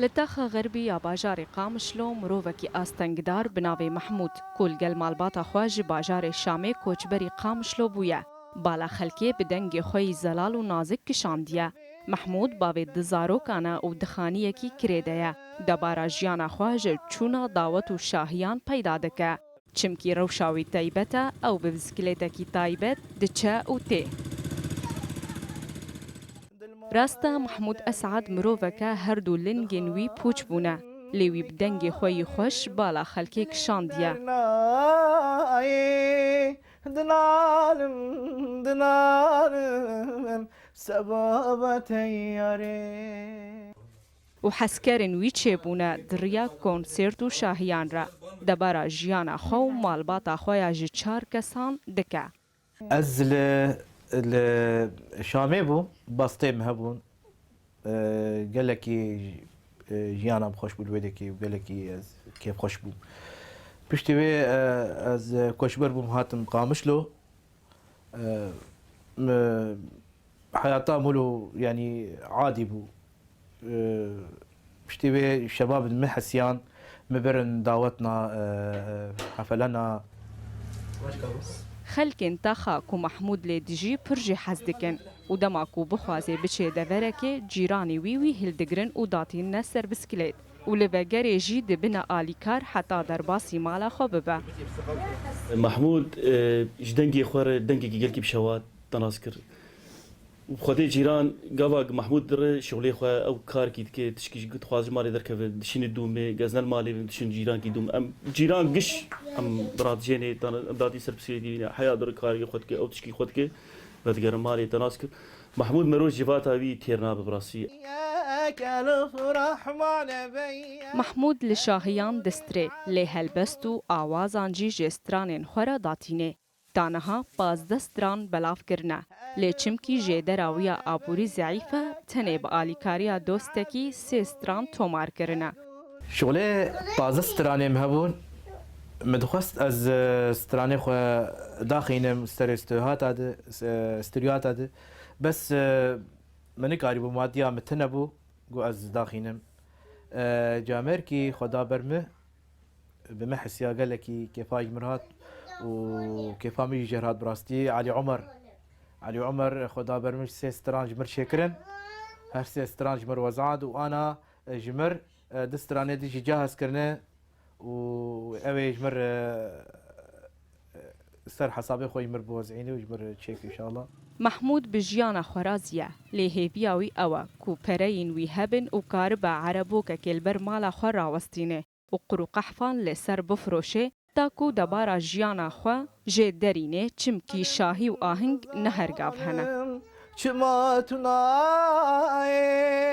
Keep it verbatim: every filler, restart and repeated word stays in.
Li taxa xerbî ya bajarê Qamişlo mirovekî astengdar bi navê Mehmûd, ku li gel malbata xwe ji bajarê Şamê koçberî Qamişlo bûye, bala xelkê bi dengê xwe yî zelal û nazik kişandiye. Mehmûd bavê du zarokan e û di xaniyekî kirê de ye. Debara jiyana xwe ji çûna dawet û şahiyan peyda dike. Çimkî rewşa wî taybet e, ew bi bisikletekî taybet diçe û tê. Rast e, Mehmûd Esad mirovek e, her du lingên wî pûç bûne. Lê wî bi dengê xwe yî xweş bala xelkê kişandiye. Dinalim, dinalim, sebaba teyarê. Û hezkerên wî çêbûne di riya konsert û şahiyan re. Debara jiyana xwe û malbata xwe ya ji çar kesan dike. Ez li, li Şamê bûm, bastê min hebûn. E, gelekî, e, jiyana min xweş bû, li wê dekê û gelekî ez kêfxweş bûm. Piştî wê, e, ez koçber bûm, hatim Qamişlo. E, mi, heyata min wilo, yanî, adî bû. E, piştî wê şebab min hesiyan, min birin dawetna, e, hefelena. Xelkên taxa ku Mehmûd lê dijî pir jê hez dikin û dema ku bixwaze biçê deverekê, cîranê wî wî hildigrin û datînine ser bisiklet. Û li vegerê jî dibine alîkar heta derbasî mala xwe bibe. Mehmûd, e, ji dengê xwe re dengekî gelkî bi şewat te nas kir. Xwedê cîran gava Mehmûd dire şixulê xwe, ew karkî dike, tişkî ji dixwaze ji malê derkeve, dişîne dûmê, geznel malê, dişin cîrankî dûm. Em cîran giş, em bi radijênê, em datî ser piskê dîvîne, heya dir karkî xwe dike, ew tişkî xwe dike. Vedigerim malê te nas kir. Mehmûd Meroj civata wî têr nabe bi rastî. Mehmûd li şahiyan distirê, lê helbest û awazan jî ji stranên xwe re datînê. Ta niha pazdeh stran belav kirine. Lê çimkî jêdera wî ya aborî zeîf e, tenê bi alîkariya dostekî sê stran tomar kirine. Şolê taze stranê min hebûn. Min dixwest ez, e, stranê xwe daxînim serê stûdyoya de, e, stûdyoya de. Bes, e, min nikarîbû, madiya min tune bû, got ez daxînim. E, camerkî xwe da ber min, bi min hesiya gelekî kêfa ji min hat û kêfa min jî jê re hat bi rastî. Elî Omer, Elî Omer xwe da ber min, sê stran ji min çêkirin. Her sê stran ji min wezand û ana, e, ji min, e, du stranê din jî cahaz kirine û ew ê ji min, e, e, ser hesabê xwe ji min biwezîne û ji min çêk înşallah. Mehmûd bi jiyana xwe razî ye, lê hêviya wî ew e ku pereyên wî hebin û karibe erebokekê li ber mala xwe rawestîne û qir û qehfan li ser bifiroşe, ta ku debara jiyana xwe jê derîne, çimkî şahî û aheng ne her gav hene. Çima tu nayê?